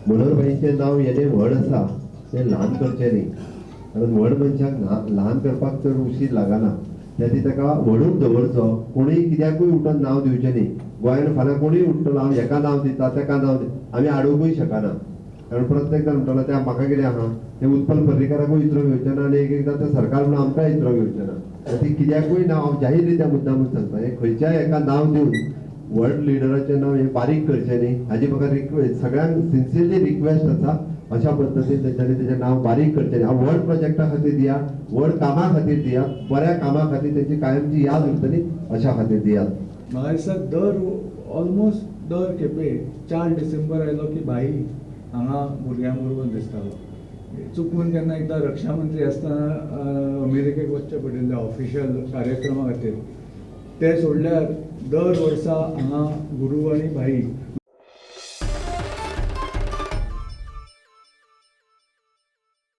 मनोहर भाईंचें नांव येदें व्हड आसा तें ल्हान करचें न्ही, कारण व्हड मनशाक ल्हान करपाक चड उशीर लागना. त्या खातीर ताका व्हडूच दवरचो. कोणूय कित्याकूय उठून नांव दिवचें न्ही. गोंयान फाल्यां कोणूय उठ्ठलो, हांव हेका नांव दिता तेका नांव दिता, आमी आडोवंकूय शकना. कारण प्रत्येक जाण म्हणटलो त्या म्हाका कितें आहा, तें उत्पल पर्रीकाराकूय इतरो घेवचें ना आनी एक एकदां तें सरकार म्हणून आमकां इतरो घेवचें ना. ती कित्याकूय नांव हांव जाहीर रित्या मुद्दामून सांगता, हें खंयच्याय एका नांव दिवन व्हड लिडराचें नांव हें बारीक करचें न्ही. हाजी म्हाका रिक्वेस्ट, सगळ्यांक सिन्सियरली रिक्वेस्ट आसा. अशा पद्दतीन तेंच्यांनी तेजें नांव बारीक करचें न्ही. हांव व्हड प्रोजेक्टा खातीर दियात, व्हड कामा खातीर दियात, बऱ्या कामा खातीर तेंची कायमची याद उरतली अशा खातीर दियात. म्हाका दिसता दर ऑलमोस्ट दर खेपे 4 डिसेंबर आयलो की भाई हांगा भुरग्यां बरोबर दिसतालो. चुकून केन्ना एकदां रक्षा मंत्री आसतना अमेरिकेक वचचें पडिल्लें ऑफिशियल कार्यक्रमा खातीर, ते सोडल्यार दर वर्सा हांगा गुरू आनी भाई